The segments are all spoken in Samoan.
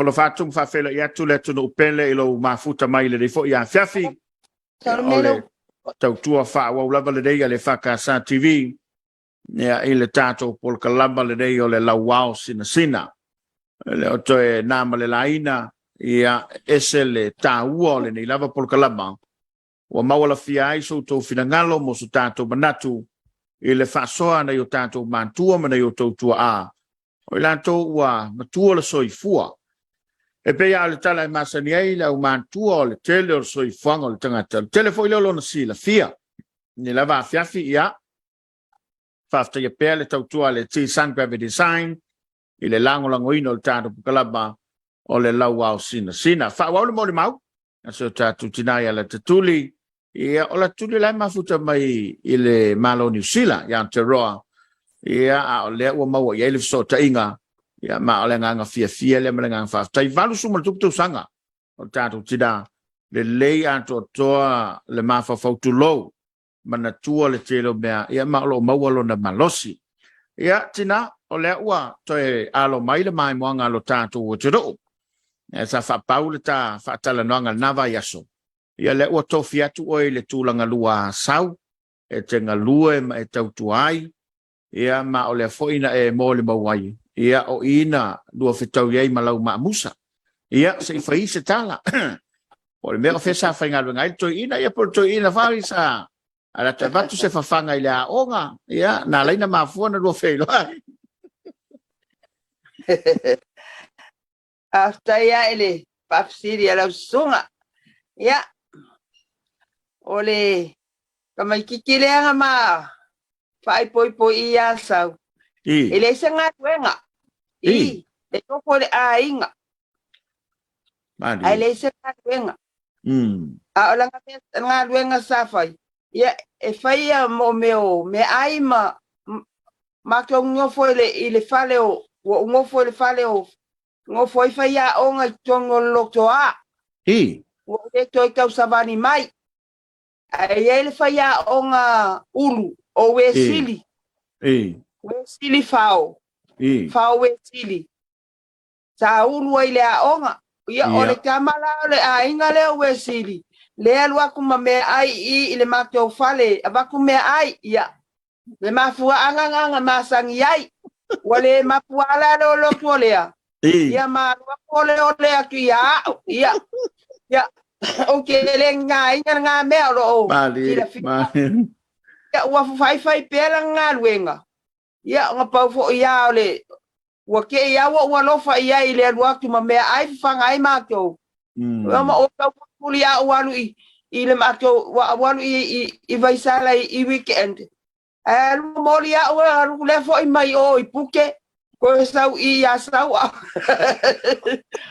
Faatalofa atu ma faafeiloai atu le atunuu pele i lou mafuta mai i lenei foi afiafi. O le tautua faaauau lava lenei a le EFKS TV ia, i le tatou polokalama lenei o le Lauao Sinasina. E le o toe na ma le laina, ia, ese le taua o lenei lava polokalama, ua maualafia ai so outou finagalo mo so tatou manatu i le faasoa a nai o tatou matua ma nai o outou tuaa, o i latou ua matua le soifua. E pei lava o le tala e masani ai le aumatua o le tele o le soifuaga o le tagata, o le tele foi lea o lona silafia. Nei lava afiafi, ia, faafetaia pea le tautua a le T-Sun Graphic Design i le lagolagoina o le tatou polokalama o le Lauao Sinasina. Faaauau le molimau a si o tatou tina ia Latatuli. Ia, o Latatuli la e mafuta mai i le Malo o Niu Sila, i Aotearoa. Ia, a o lea ua maua i ai le fesootaiga. Ia, ma o le agaga fiafia lea ma le agaga faafetai. 80 ma tupu tausaga o le tatou tina, lelei atoatoa le mafaufau, tulou, manatua le tele o mea, ia ma o lo o maua lona malosi. Ia, tina, o lea ua toe alo mai le maimoaga a lo tatou atunuu. Ia, sa faapau le ta faatalanoaga i lena vaiaso. Ia, lea ua tofi atu oe i le tulaga lua Asau, e te galue ma e tautua ai, ia ma o lea foi na e molimau ai, ia o i na lua fetaui ai ma lau maamusa. Ia, se i fai se tala. Po o le mea o fea sa faigaluega ai le toeaina, ia po o le toeaina foi sa alu atu e avatu se fafaga i le aoga, ia, na ala ai ona mafua ona lua feiloai. Faafetai lava i le faafesili a lau susuga. Ia, o le tamaitiiti lea na ma faaipoipo i Asau, e leai se galuega. I, e nofo i le aiga. Ae leai se galuega. A o lana galuega sa fai, ia, e fai ia mo mea o meaai ma matou nofo i le fale o, ua ou nofo i le fale o, nofo ai faiaoga i totonu o le lotoa. Ua ou le toe tausavali mai. Ae i ai le faiaoga ulu o Uesili. Uesili Fao. Fao Uesili. Sa ulu ai i le aoga. Ia, o le tama la o le aiga lea o Uesili, lea alu atu ma meaai i i le matou fale, avatu meaai, ia, Le mafuaaga na na masani ai. Ua le mapua la le lotu o lea. Ia ma alu atu o le ole atu ia a'u. Ia, ia, ou te le gaina lena mea o lo o silafia. Ia, ua faifai pea lana galuega. Ia, ona pau foi lava o le, ua te i lava ua ou alofa i ai i le alu atu ma meaai fafaga ai matou. Ia ma ou tau mulimuli lava ou alu i, i le matou, ua ou alu i, i, i Vaisala i, i weekend. Ae alu momoli au e alu lea foi mai o i Puke, koe sau i ia sau a.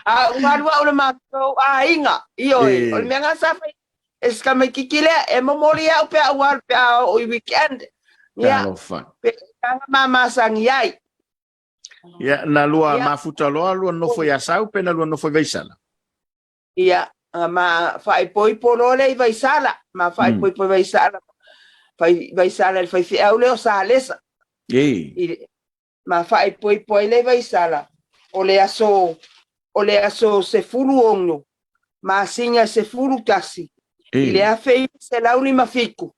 A ua alu au le matou aiga, ioe, o le mea na sa fai e si tamaititi lea, e momoli au pe a ua alu pe a oo i weekend. Ia, pe na ma masani ai. Ia, na lua mafuta loa lua nofo i Asau pe na lua nofo i Vaisala? Ia, ma faaipoipo loa lea i Vaisala, ma faaipoipo i Vaisala, fai, Vaisala i le faifeau lea o Salesa. I, ma faaipoipo ai lea i Vaisala, o le aso, o le aso 16, masina 11, i le 1957,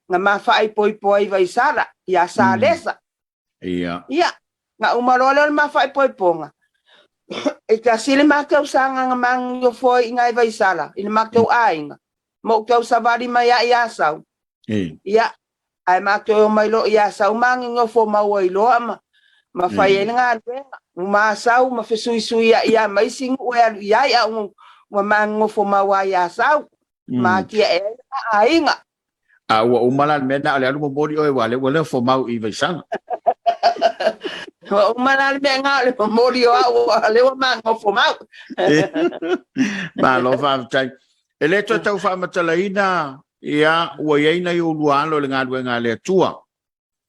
na ma faaipoipo ai i Vaisala, ia Salesa. Ia, na uma loa lea o le ma faaipoipoga, e tasi le ma tausaga na ma nofo ai i ina i Vaisala, i le matou aiga, ma ou tausavali mai ai i Asau. Ia, ae matou omai loa i Asau ma nonofo mau ai loa ma, ma fai ai le galuega. Uma Asau ma fesuisuiai lava ma isi nuu e alu i ai, a ua ma nonofo mau lava i Asau, ma atiae ai le ma aiga. A ua uma la le mea na o le alu momoli oe ua le ua le fomau i Vaisala. Ua uma la le mea na o le momoli o au ua le ua manofo mau. Malo faafetai. E le toe tau faamatalaina ia ua i ai nai ou lua alo i le galuega a le Atua.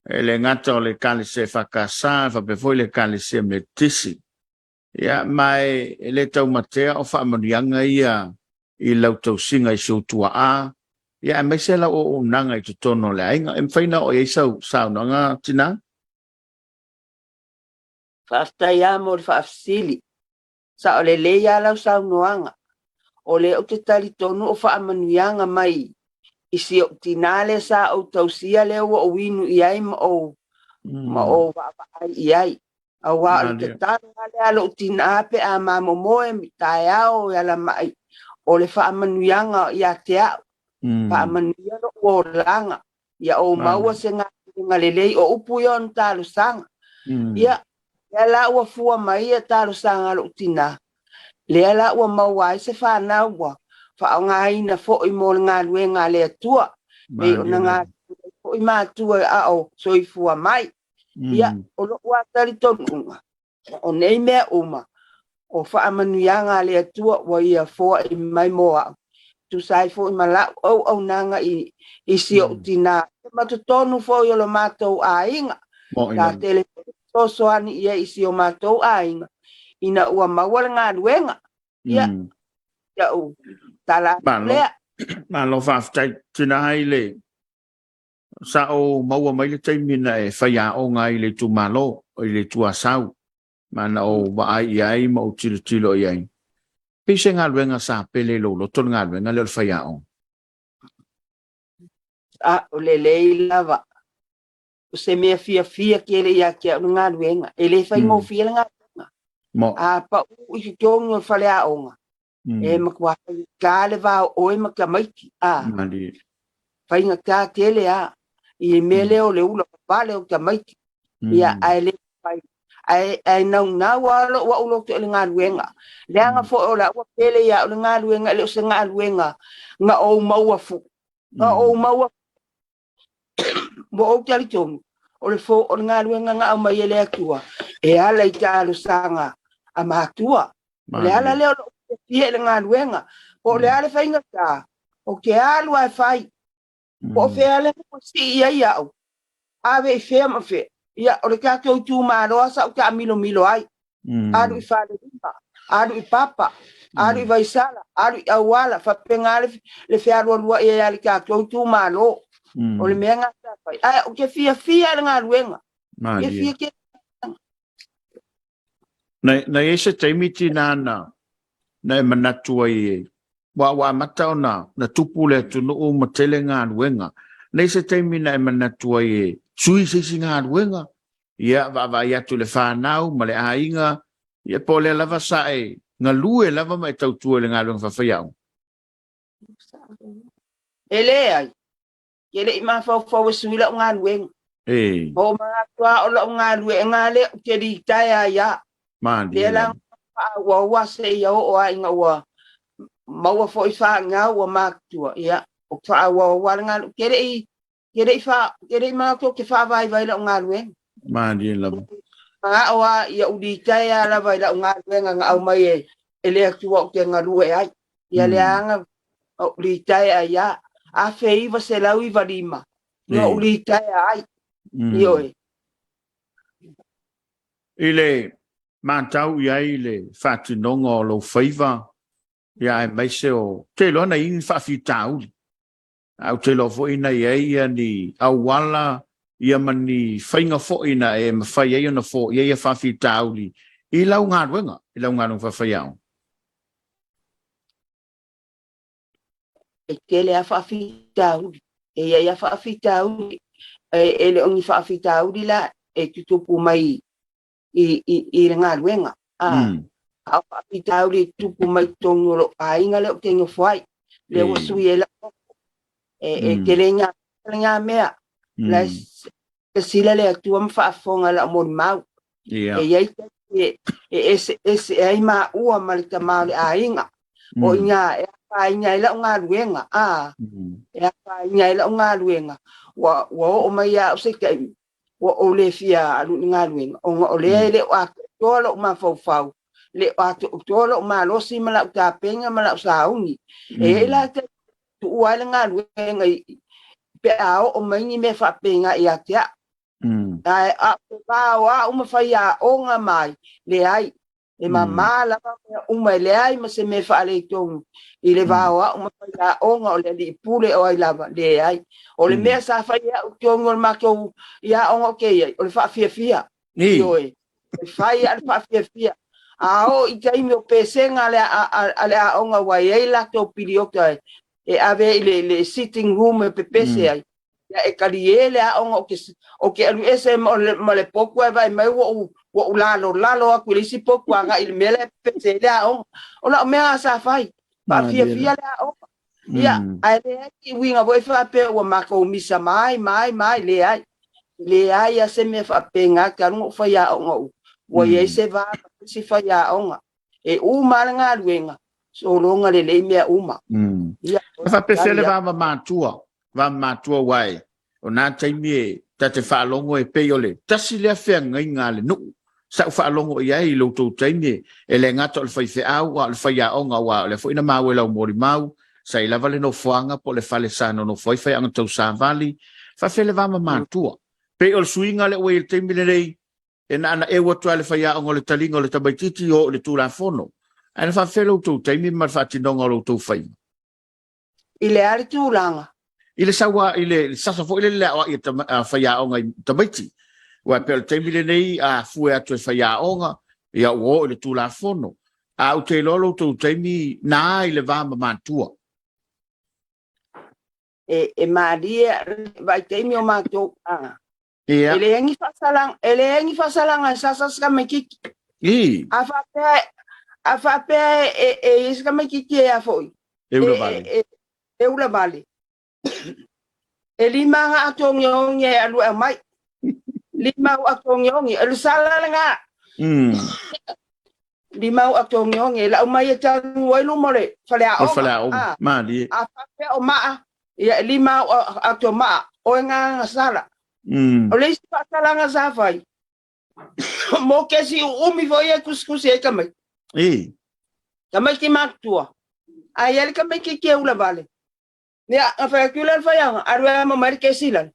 E le gata o le Ekalesia EFKS faapea foi le Ekalesia Metotisi. Ia, ma e le taumatea o faamanuiaga ia i lau tausiga i si ou tuaa, ia aemaise lau auaunaga i totonu o le aiga. E mafai ona oo i ai sau saunoaga, tina? Faafetai lava mo le faafesili. Saolelei lava lau saunoaga, o lea ou te talitonu o faamanuiaga mai i si ou tinā lea sa ou tausia lea ua ou inu i ai ma ou ma ou vaavaai i ai. Auā o le tatalo lava lea a lou tinā pe a mamomoe i taeao e ala mai, o le faamanuiaga ia te au, faamanuia lou olaga, ia ou maua se galuega lelei. O upu ia o ona talosaga. Ia, lea la ua fua mai ia talosaga a lou tinā, lea la ua maua ai se fanau ua faaaogaina foi mo le galuega a le Atua, pei ona galulue ai foi matua a o soifua mai. Ia, o lou lava talitonuga, o nei mea uma, o faamanuiaga a le Atua ua Ia foai mai mo au, tusa ai foi ma lau auaunaga i si ou tinā, ma totonu foi o lo matou aiga. Sa tele foi fesoasoani i ai i si o matou aiga ina ua maua le galuega. Ia, lau tala atu lea. Malo faafetai. Tina ai le sa ou maua mai le taimi na e faiaoga ai i le itumalo, i le Itu Asau, ma na ou vaai i ai ma ou tilotilo i ai. Pei se galuega sa pele i lou loto le galuega lea o le faiaoga? A, o lelei lava. O se mea fiafia tele ia te au le galuega. E le faigofie le galuega. A pau i totonu o le faleaoga, e matua faigata le va o oe ma tamaiti. A, faigata tele lava i le mea lea o le ula vavale o tamaiti. Ia, ae le mafai. Ae naunau lava lou au loto i le galuega. Leaga foi o la ua pele ia au le galuega, e le o se galuega na ou maua fu. Na ou maua Ua ou talitonu, o le o le galuega na aumai e le Atua e ala i talosaga a matua. O le ala lea o lou fiafia i le galuega. Po o le a le faigata, ou te alu lava e fai. Po o fea le nuu e sii ai au, ave i fea ma fea. Ia, o le tatou itumalo lava sa ou taamilomilo ai. Alu i Falelima, alu i Papa, alu i Vaisala, alu i Auala, faapena le fealualuai ai a le tatou itumalo. O le mea lena sa fai. Ae ou te fiafia i le galuega. Fiafia tele. Na i ai se taimi tina na e manatu ai e, ua amata ona na tupu le atunuu ma tele galuega. Na i ai se taimi na e manatu ai e sui se isi galuega, ia vaavaai atu i le fanau ma le aiga, ia po o lea lava sa e galue lava ma e tautua i le galuega faafaiaoga? E leai, ke le i mafaufau e sui lau galuega. E. O manatu lava o lau galuega lea ou te litaea ai lava. Lea la faaauau lava seia oo lava ina ua maua foi fanau ua matutua, ia, o faaauau lava le galuega. Ke le i Ke le i fa, ke le i manatu ou te faavaivai lau galuega. Malie lava. Manao lava ia ou litaea lava i lau galuega na aumai e, e le Atua ou te galue ai. Ia leaga ou litaea ai lava. 1995 na ou litaea ai. Ioe. I le matau i ai i le faatinoga o lou faiva, ia aemaise o, te iloa na i ai ni faafitauli. Ae ou te iloa foi na i ai ia ni auala ia ma ni faiga foi na e mafai ai ona foia ia faafitauli i lau galuega, i lau galuega faafaiaoga. E tele lava faafitauli, e i ai lava faafitauli, e le o ni faafitauli la e tutupu mai i le galuega. A o faafitauli e tutupu mai totonu o lou aiga lea ou te nofo ai, lea ua sui ai lau nofo. E tele ngā mea, la e silasila le Atua ma faafofoga i lau molimau. E i ai taimi e eseese ai maua ma le tama o le aiga. O i ina e afaina ai lau galuega, e afaina ai lau galuega, ua oo mai ia au se taimi, ua ou le fia alu i le galuega, ona o lea e le o atoatoa lou mafaufau, le o atoatoa lou malosi ma lau tapena ma lau sauni. E i ai la taimi e tuua ai le galuega pe a oo mai ni mea faapena ia te au. Ae a ou te va o au ma faiaoga mai, leai, E mamā lava mea uma, e leai ma se mea e faaletonu i le va o au ma faiaoga, o le alii pule o ai lava, leai. O le mea sa fai e au i totonu o le matou i aoga ou te i ai, o le faafiafia. Ioe, e fai lava le faafiafia. A oo i taimi o pesega a le, a, a, a le aoga ua i ai latou piliota e, e ave i le, le sitting room e pepese ai. Ia e talie le aoga ou te, ou te alu ese ma le, ma le potu ae vaai mai ua ou, ua ou lalolalo atu i le isi potu agai i le mea la e pepese ai le aoga. O lau mea lena sa fai. Faafiafia le aoga. Ia, ae leai ni uiga foi faapea ua matou misa mai, mai, mai, leai. Leai lava se mea faapena talu ona ou faiaoga ua i ai se va ma isi faiaoga. E uma lava le galuega, sologa lelei mea uma. Ia, E faapefea le va ma matua, va ma matua aua e, o na taimi e ta te faalogo e pei o le tasi lea feagaiga a le nuu sa ou faalogo i ai i lo outou taimi e le gata o le faifeau a o le faiaoga aua o lea foi na maua i lau molimau sa i lava le nofoaga po o le fale sa nonofo ai faiaoga tausavali. Faafefea le va ma matua? Pei o le suiga lea ua i ai i le taimi lenei e na ana eu atu lava le faiaoga o le taliga o le tamaitiiti o i le Tulafono. Ae na faafefea lo outou taimi ma le faatinoga o lo outou faiva? I le a le tulaga? I le saua, i le sasa foi lele le aoai a tama, a faiaoga i tamaiti. Aua e pei o le taimi lenei a fue atu e faiaoga, ia ua oo i le Tulafono. A ou te iloa lo outou taimi na i le va ma matua. E, e malie vaitaimi o matou, a. Ia. E leai ni faasalaga, e leai ni faasalaga e sasa se tamaitiiti. I. A faapea, a faapea e, e, e i ai se tamaitiiti e a foi. E ula vale. E, e, e ula vale. E lima ana atoogiogi e alu e aumai. Lima au atoogiogi. E le sala lena. Lima au atoogiogi. E lau mai e tanu ai luma o le faleaoga. O le faleaoga. Ah. Malie. A faapea o maa, ia e lima au ato maa. Oe ngā nga sala. O le isi faasalaga sa fai, mo kesi uumi foi e kusikusi ai tamaiti. I. Tamaiti matutua. A i ai le tamaitiiti e ula vale. Ia, na fai atu lea le faiaoga, alu e amo mai le kesi lale.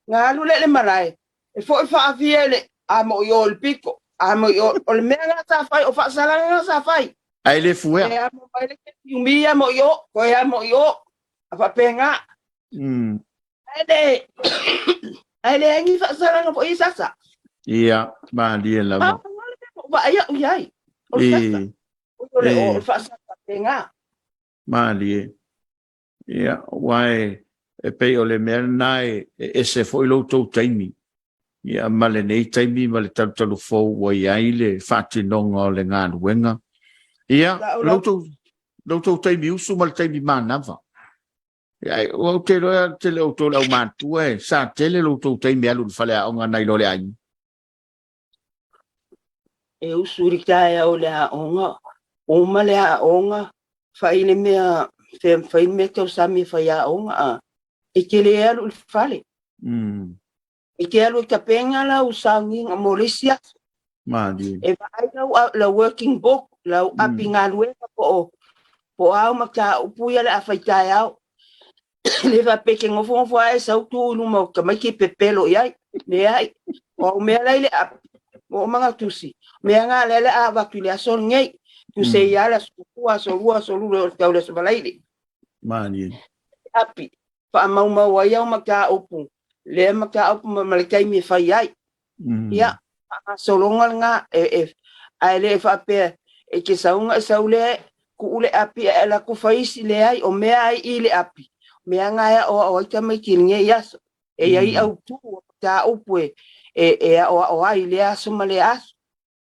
Na alu lea i le malae, e foi faafia i le amo i o i le pito, amo i o, o le mea lena sa fai, o faasalaga lena sa fai. Ae le fuea. E amo mai le kesi umi amo i o, toe amo i o, a faapena. Ae le, ae leai ni faasalaga foi i sasa. Ia, malie lava. A, o le mea ua vaai au i ai, o le sasa. O le, o le faasalaga faapena. Malie. Ia, aua e, e pei o le mea lena e, e ese foi lo outou taimi, ia, ma lenei taimi ma le talutalu fou ua i ai le faatinoga o le galuega. Ia, lo outou, lo outou taimi usu ma le taimi manava. Ia, ai, ua ou te iloa tele outou le aumatua e sa tele lo outou taimi alu i le faleaoga nai lo le aiga. E usu i le taeao i le aoga, uma le aoga, fai le mea, fai le mea tausami e fai aoga, a. E te le alu i le fale. E te alu e tapena lau sauniga mo le isi aso. Malie. E vaai lau, lau working book, lau api galuega po o, po o a au mataupu ia o le a fai taeao. Le faapea e te nofonofo lava e sau tu i luma o tamaiti e pepelo i ai. Leai. O au mea la i le api, ua uma ona tusi. Mea na lea o le a avatu i le aso lenei. Tusi ai lava le aso muamua, aso lua, aso lulu e oo i le tau i le aso Faraile. Malie. Api, faamaumau ai au mataupu, lea mataupu ma le taimi e fai ai. Ia, faagasologa lena, e, e, ae le faapea e te sau ona e sau lea, tuu le api ae alu atu fai isi, leai, o mea ai i le api, mea na e aoao ai tamaiti i lenei aso. E i ai autu o mataupu e, e, e aoao ai i lea aso ma lea aso.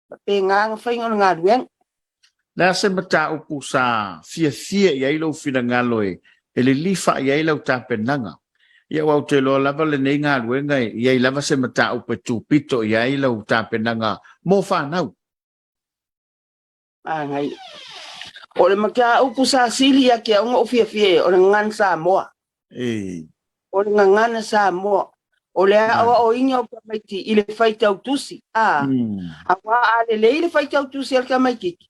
Faapena ona faiga o le galuega. O le a se mataupu sa fiafia i ai lou finagalo e lilifa i ai lau tapenaga? Ia aua ou te iloa lava lenei galuega e i ai lava se mataupu e tupito i ai lau tapenaga mo fanau. Manaia. O le mataupu sa sili ia te au ona ou fiafia i ai, o le gagana Samoa. O le gagana Samoa. O le aoaoina o tamaiti i le faitau tusi. A, aua a lelei le faitau tusi a le tamaitiiti,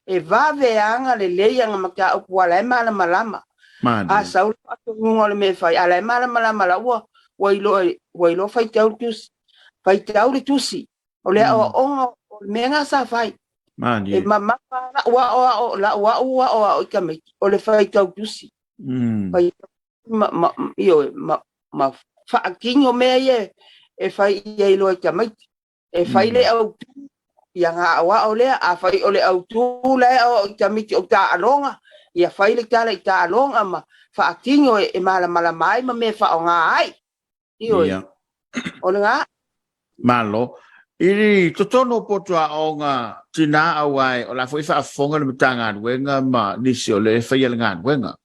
e vave ana lelei ana mataupu aua la e malamalama. A sau le faatonuga o le mea e fai, a la e malamalama la ua, ua iloa, ua iloa faitau le tusi. Faitau le tusi. O le aoaoga o le mea lena sa fai. E mamafa la'u aoao, la'u au aoao i tamaiti, o le faitau tusi. Faitau ma, ma, ioe, ma, ma faatino mea ia e fai i ai loa i tamaiti. E fai le autu Ia ona aoao lea, afai o le autu la e aoao i tamaiti o taaloga, ia fai le tala i taaloga ma faatino e malamalama ai ma mea e faaaoga ai. Ioe. Ia. O lena. Malo. I totonu o potu aoga tinā aua o la foi faafofoga le Matagaluega ma nisi o le faia le galuega.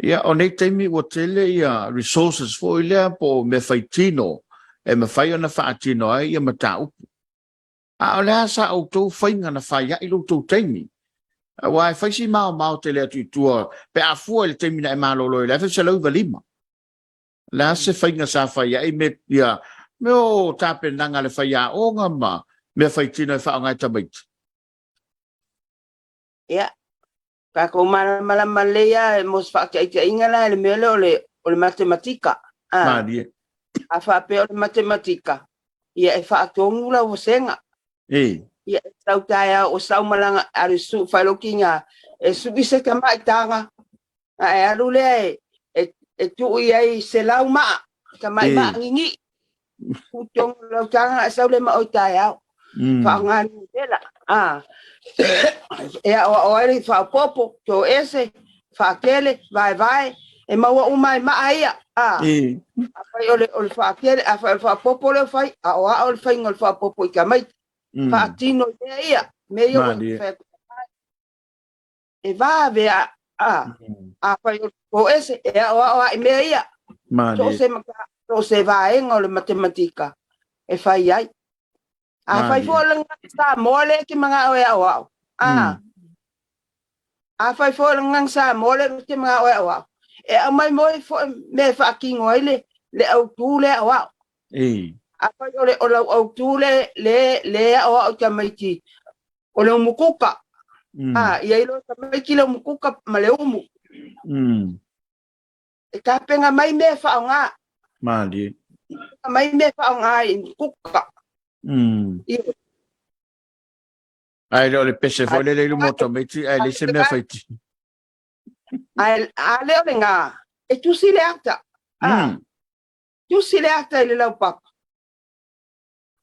Ia, o nei taimi ua tele ia resources foi lea po o mea faitino e mafai ona faatino ai ia mataupu. A o le a sa outou faiga na fai ai lo outou taimi? Aua e fai si maomao tele atu i tua pe a fua i le taimi na e malolo i le 1995. O le a se faiga sa fai ai me, ia, me o tapenaga a le faiaoga ma mea faitino e faaaoga e tamaiti? Ia, tatou malamalama lelei lava mo se faataitaiga la i le mea lea o le, o le matematika. Ah, Malie. a faapea o le matematika, ia e faatonu lau vasega. E. Ia e sau taeao o sau malaga alu e sui failokiga, e sui se tamaitaga, a e alu lea e, e, e tuu i ai 100 maa, tamai maa gigii. Tuu tonu lau taga e sau le ma oi taeao. Faaaoga numera. Ah. E aoao ai le faaopoopo, toese, faatele, vaevae, e maua uma ai maa ia. Ah. Afai o le, o le faatele, afai o le faaopoopo lea ua fai, aoao le faiga o le faaopoopo i tamaiti. Faatino i mea ia, mea ia ua Malie. fai atu. E vave a, a, afai o le toese, e aoao ai mea ia. So o Malie. se, so o se vaega o le matematika e fai ai. Afai Malie. foi o le gagana Samoa lea e te manao e aoao. A, afai foi o le gagana Samoa lea e te manao e aoao, e aumai moi foi mea e faatino ai le, le autu lea aoao. E. Afai o le, o lau autu le, le, le aoao i tamaiti, o le umukuka. A, ia iloa tamaiti le umukuka ma le umu. E tapena mai mea e faaaoga. Malie. Mai mea e faaaoga i umukuka. Ioe. Ae le o le pese foi lele i luma o tamaiti, ae leai se mea faitino. Ae a le o lena, e tusi le ata. A, tusi le ata i le laupapa.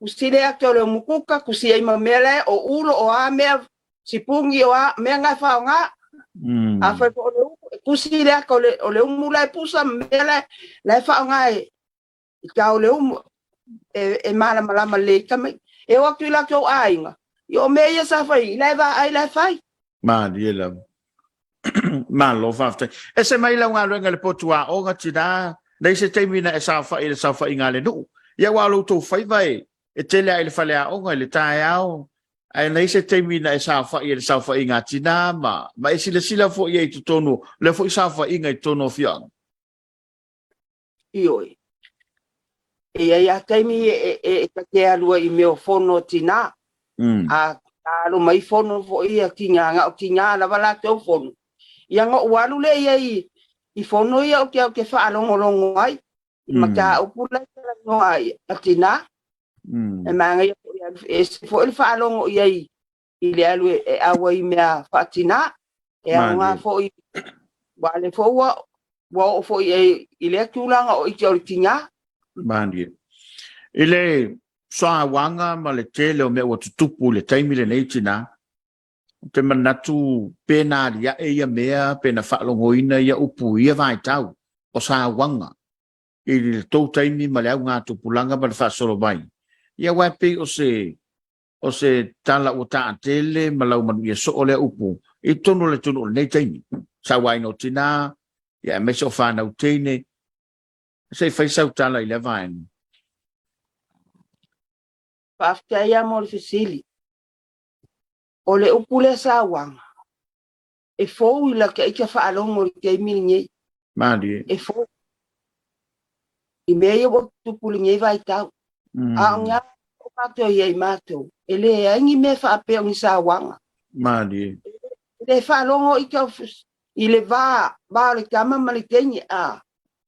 Tusi le ata o le umukuka, tusi ai ma mea la e, o ulo, o a mea, sipungi, o a mea na e faaaoga. Afai foi o le umu, e tusi le ata o le, o le umu la e pusa ma mea la e, la e faaaoga e, i ta o le umu, e, e malamalama lelei tamaiti. E o atu i latou aiga, ia o mea ia sa fai, la e vaai, la e fai. Malie lava. Malo faafetai. Ese mai lau galuega i le potu aoga tinā, nei se taimi na e saofai i le saofaiga a le nuu. Ia aua o lo outou faiva e, e tele lava i le faleaoga i le taeao, ae nei se taimi na e saofai i le saofaiga a tinā ma, ma e silasila foi i ai i totonu, lea foi saofaiga i totonu o afioaga. Ioe. E i ai lava taimi e, e, e ta te alu ai i mea o fono a tinā. A alo mai fono foi ia tinā, na o tinā lava latou fono. Ia na ou alu lea i ai i fono ia ou te au te faalogologo ai i mataupu la e talanoa ai a tinā. E manaia foi alu e ese foi le faalogo i ai i le alu e ʻau ai i mea faatinā. E aoga foi, aua o lea foi ua, ua oo foi i ai i lea tulaga o ʻike o le tinā. Malie. I le soauaga ma le tele o mea ua tutupu i le taimi lenei tinā, ou te manatu pe na aliae ia mea, pe na faalogoina ia upu i ia vaitau o sauaga i le tou taimi ma le augatupulaga ma le faasolo mai. Ia aua e pei o se o se tala ua taatele ma lau manuia soo lea upu i totonu o le atunuu i lenei taimi. Sauaina o tinā, ia aemaise o fanau teine. Se i fai sau tala i lea vaega. Faafetai lava mo le fesili. O le upu lea sauaga, e fou i lata ita faalogo i le taimi lenei. Malie. E fou i mea ia ua tutupu i lenei vaitau. A o ni o matou i ai matou, e leai ni mea faapea o ni sauaga. Malie. E le faalogo ita i le va, va o le tama ma le teine, a.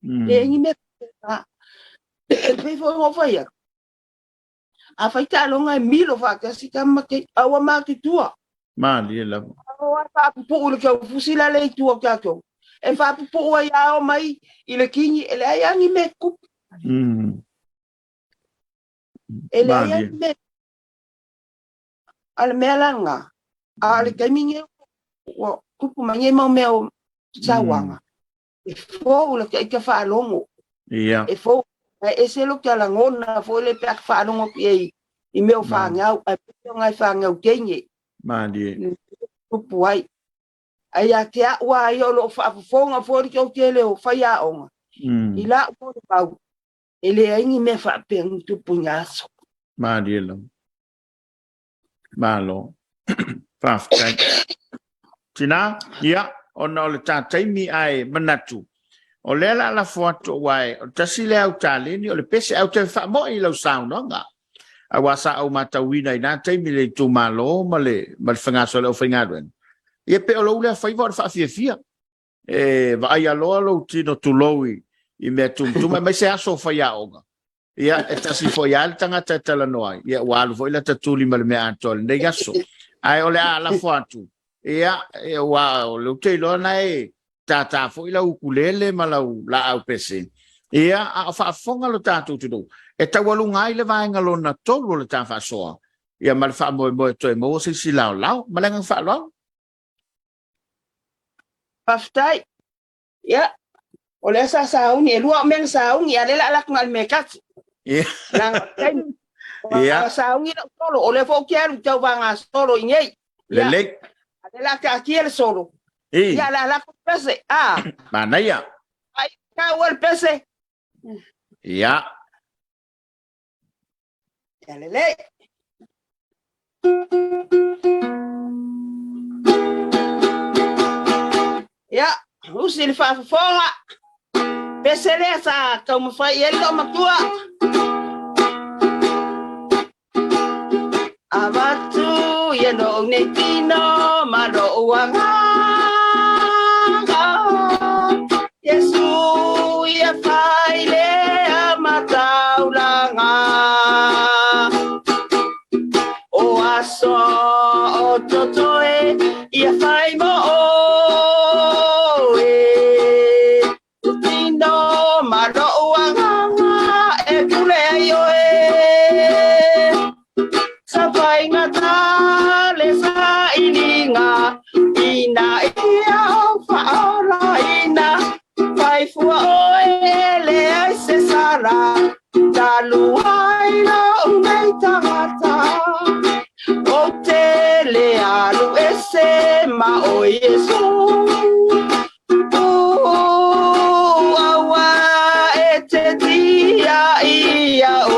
Leai ni mea faapena. E pei foi ona ou fai atu, afai taaloga e milo faatasi tama ma teine, a ua matutua. Malie lava. O a faapupuu i le taufusi la le i tua o tatou. E faapupuu ai a oo mai i le kini, e leai lava ni mea e tutupu. E leai lava ni mea. A o le mea la lena, a o le taimi lenei ua tupu mai nei mau mea o sauaga, e fou i lata ita faalogo. Ia. E fou, ae ese lota lagona foi lea pe a faalogo atu i ai i mea o fanau, aemaise o nai fanau teine. Malie. Tupu ai. Ae ia te au lava ia o lo o faafofoga foi le toatele o faiaoga, i lau molimau, e leai ni mea faapea ni tupu i na aso. Malie lava. Malo. Faafetai. Tina, ia, ona o le ta taimi ae manatu, o lea la lafo atu aua e, o le tasi lea au taleni, o le pese, ae ou te faamoe i lau saunoaga. Aua sa ou matauina i na taimi le itumalo ma le, ma le fegasolo le aufaigaluega. Ia pe o lou lea faiva o le faafiafia. E vaaia loa lou tino tulou i, i mea tumutuma, aemaise aso o faiaoga. Ia, e tasi foi lava le tagata e talanoa ai. Ia, ua alu foi lata tuli ma le mea atoa i lenei aso. Ae o le a lafo atu, ia, ua, o lea ou te iloa na e tātā foi lau ukulele ma lau laau pese. Ia, a o faafofoga lo tatou atunuu, e taualuga ai le vaega lona tolu o le ta faasoa, ia ma le faamoemoe e toe maua se isi laolao. Ma le agaga faaaloalo. Faafetai. Ia, o lea sa sauni, e lua au mea na sauni, a o lea o le a alu atu na o le mea e tasi. Ia. Leaga o le taimi. Ia. Na sauni lau solo, o lea foi ou te alu i tauvaga solo i inei. Ia. Lelei. A o lea o le a taatia le solo. I. Ia, o le a alu atu le pese. A. Manaia. Ai, taua le pese. Ia. Ia lelei. Ia, usi le faafofoga. Pese lea sa taumafai i ai le loomatua. Avatu ia lou nei tino ma lou agaga. Iesu ia fai lea mataulaga. O aso o totoe ia fai mo oe. Tino ma lou agaga e pule ai oe. Sa faigata le sailiga ina ia ou faaolaina. Fai fua oe e leai se sala talu ai lou nei tagata. Ou te le alu ese ma oe Iesu. Aua e te tia ia o.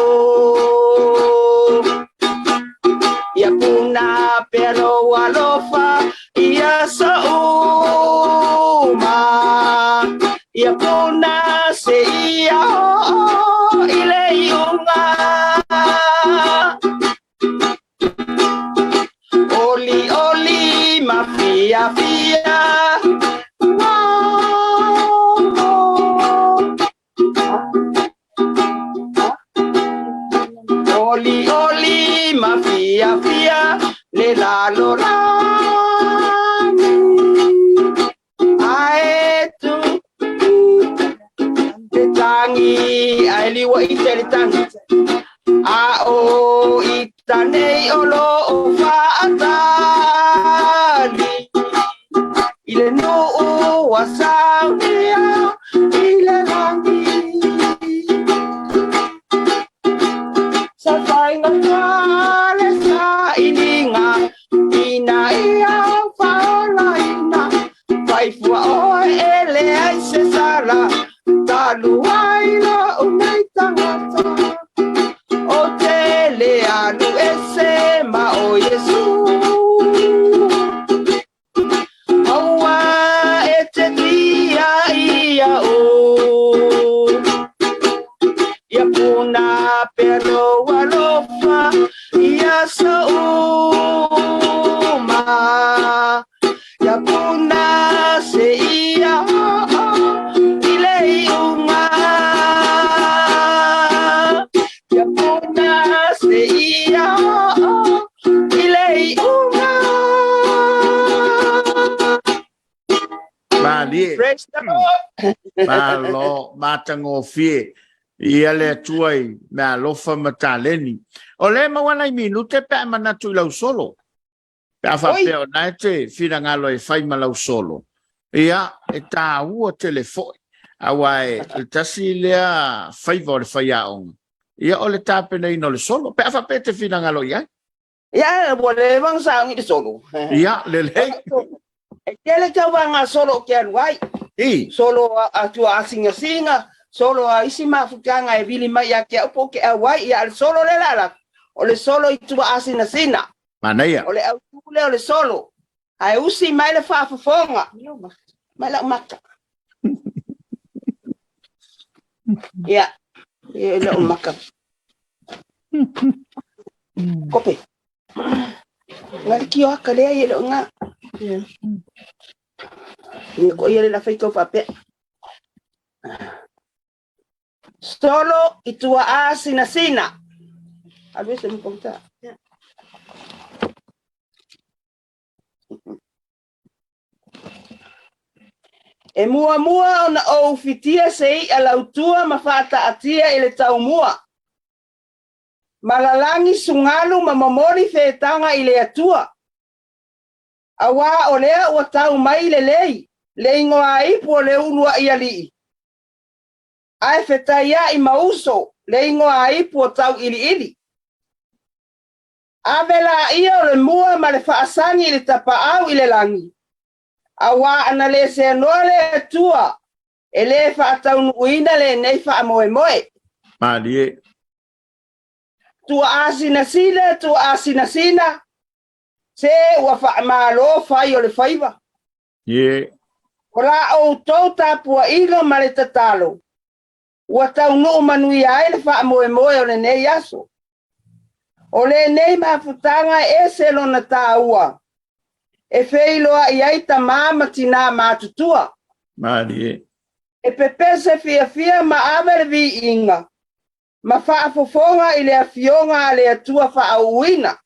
Ia puna pea lou alofa ia souma. Ia puna se ia oo i le iuga. Oli oli ma fiafia. Oli oli ma fiafia le lalolagi. Ae tu te tangi, ae liua i te le tangi. A o ita nei o lo o faatali i le nuu ua saunia i le lagi. Sa faigata le sailiga ina ia faaolaina. Fai fua oe e leai se sala talu ai lou nei tagata. Ou te le alu ese ma o Iesu. Aua e te tia ia o. Ia puna pea lou alofa ia souma. Ia puna se ia i le iuga. Ia puna se ia i le iuga. Malie. Praise the Lord. Malo, matagofie. Ia le Atua i meaalofa ma taleni. O lea e maua nai minute pe a e manatu i lau solo. Pe a faapea o na e te finagalo e fai ma lau solo, ia, e tāua tele foi. Aua e le tasi lea faiva o le faiaoga, ia o le tapenaina o le solo. Pe a faapea e te finagalo i ai. Ia, ua leva ona sauni le solo. Ia, lelei. E tele tauvaga solo ou te alu ai. I. Solo a tua asingasinga, solo a isi mafutaga e vili mai ia te au po o te auai. Ia, a o le solo lea o le a alu atu, o le solo i tua asinasina. Manaia. O le autu lea o le solo. Ae usi mai le faafofoga. Mai lau maka. Ia, ia lau maka. Kope. Nga le kio aka lea ia le nga. Ia ko ia le la fai kau faapea. Solo i tua a sina sina. Alu ese mo kouta. E muamua ona ou fitia se i'a lautua ma faataatia i le taumua. Ma lalagi sugalu ma momoli fetaga i le Atua. Auā o lea ua tau mai lelei le igoa-ipu o le uluaʻi alii, ae fetaiaʻi ma uso le igoa-ipu o tauʻiliʻili. Ave laia o le mua ma le faasagi i le tapaau i le lagi, auā ana le seanoa le Atua e lē faataunuuina lenei faamoemoe. Malie. Tuaasinasina, tuaasinasina, se ua faamalo fai o le faiva. Ye. O la outou tapuaiga ma le tatalo, ua taunuu manuia ai le faamoemoe o lenei aso. O lenei mafutaga e ese lona tāua, e feiloai ai tamā ma tinā matutua. Malie. E pepese fiafia ma ave le viiga ma faafofoga i le Afioga a le Atua faauuina.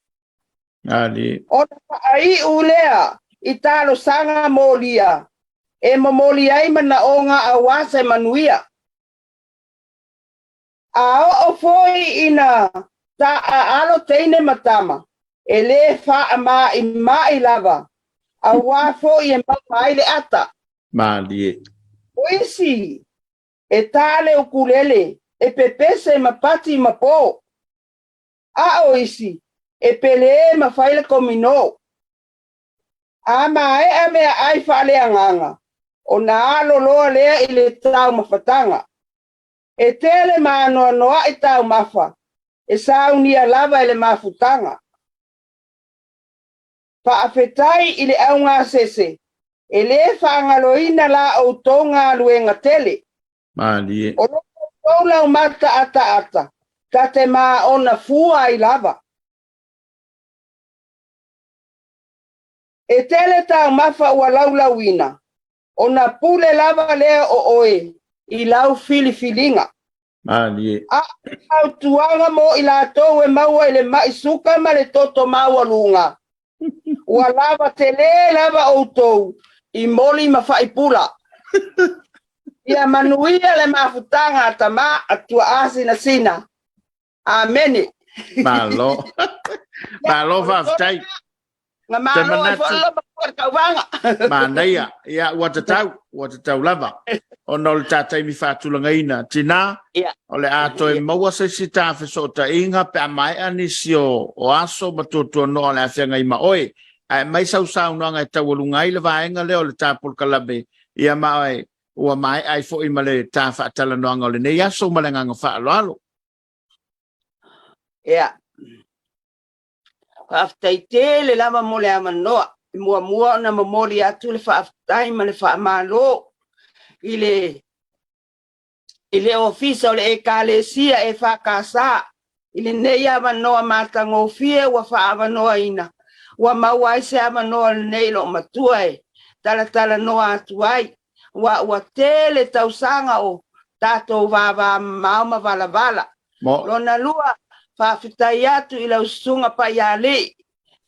Malie. Ona faaiu lea i talosaga molia e momoli ai manaoga auā se manuia. A oo foi ina taaalo teine ma tama, e lē faamaʻimaʻi lava, auā foi e maua ai le ata. Malie. O isi e tā le ukulele, e pepese ma pati ma pō. A o isi e pelē ma fai le kominō. A maea meaai faaleagaga, ona alo loa lea i le taumafataga. E tele ma anoanoaʻi taumafa e saunia lava e le mafutaga. Faafetai i le augasese, e lē faagaloina la outou galuega tele. Malie. O lo outou laumata ataata, ta te maona fua ai lava. E tele taumafa ua laulauina, ona pule lava lea o oe i lau filifiliga. Malie. A o le fautuaga mo i latou e maua i le maʻi suka ma le toto maualuga, ua lava telē lava outou i moli ma faipula. Ia manuia le mafutaga a Tamā, a Tuaa Sinasina. Amene. Malo. Malo faafetai. Nga malo ai foi loma o le tauvaga. Manaia. Ia, ua tatau, ua tatau lava. Ona o le ta taimi faatulagaina. Tinā, Ia. o le a toe maua se isi ta fesootaiga pe a maea nisi o, o aso ma tuatuanoa o le a feagai ma oe. Ae aumai sau saunoaga e taualuga ai le vaega lea o le ta polokalame, ia ma oe, ua maea ai foi ma le ta faatalanoaga o lenei aso ma le agaga faaaloalo. Ia. Faafetai tele lava mo le avanoa. E muamua ona momoli atu le faafetai ma le faamalo i le i le Ofisa o le Ekalesia EFKS i lenei avanoa matagofie ua faaavanoaina, ua maua ai se avanoa lenei i loomatua e talatalanoa atu ai, aua ua tele tausaga o tatou vavamamao ma valavala. Lona lua, faafetai atu i lau Susuga Paialii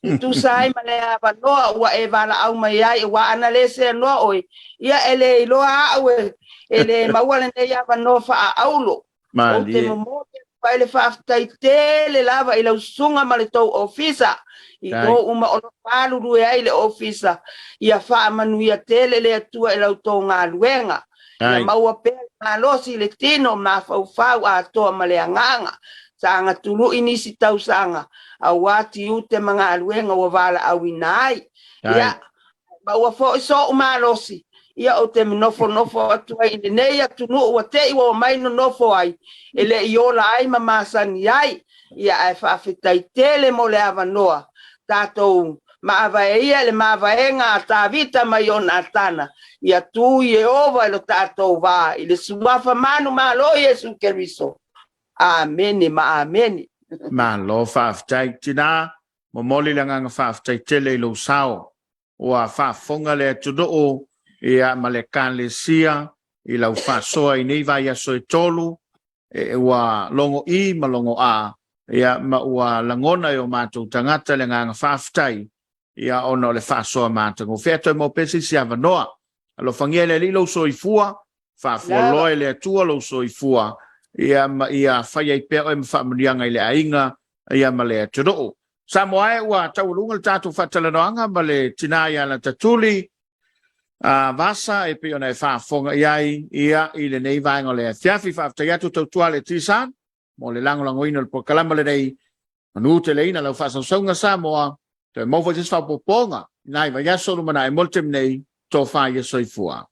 e tusa ai ma le avanoa ua e valaau mai ai, aua ana le seanoa oe, ia e le iloa au e le maua lenei avanoa faaaulo. Ou te Malie. momoli Fai le faafetai tele lava i lau susuga ma le tou ofisa i tou uma o lo o galulue ai le ofisa. Ia faamanuia tele le Atua i lau tou galuega. Ia maua pea le malosi i le tino, mafaufau atoa ma le agaga. Saga tului nisi tausaga aua tiute ma galuega ua valaauina ai. Ia maua foi so'u malosi, ia ou te nofonofo atu ai i lenei atunuu ua te i ua omai nonofo ai, e le i ola ai ma masani ai. Ia ae faafetai tele mo le avanoa, tatou maavae ia i le mavaega a Tavita ma Ionatana, ia tu Ieova i lo tatou va, i le suafa manumalo o Iesu Keriso. Amene ma amene. Malo faafetai tina, momoli le agaga faafetai tele i lou sao. Ua faafofoga le atunuu ia ma le Ekalesia i lau faasoa i nei vaiaso e tolu, e, ua logo i ma logo a, ia ma ua lagona e o matou tagata le agaga faafetai ia ona o le faasoa matagofie. Ae toe maua pea se isi avanoa. Alofagia e le Alii lou soifua, faafualoa e le Atua lou soifua, ia ma ia fai ai pea oe ma faamanuiaga i le aiga ia ma le atunuu. Samoa e, ua taualuga le tatou faatalanoaga ma le tina ia Latatuli a Vasa e pei ona e faafofoga i ai ia i lenei vaega o le afiafi. Faafetai atu tautua le Tisan mo le lagolagoina o le polokalama lenei. Manu teleina lau faasausauga Samoa, toe maua foi se isi faaopoopoga i nai vaiaso lumanai mo le taimi nei, tofa ia soifua.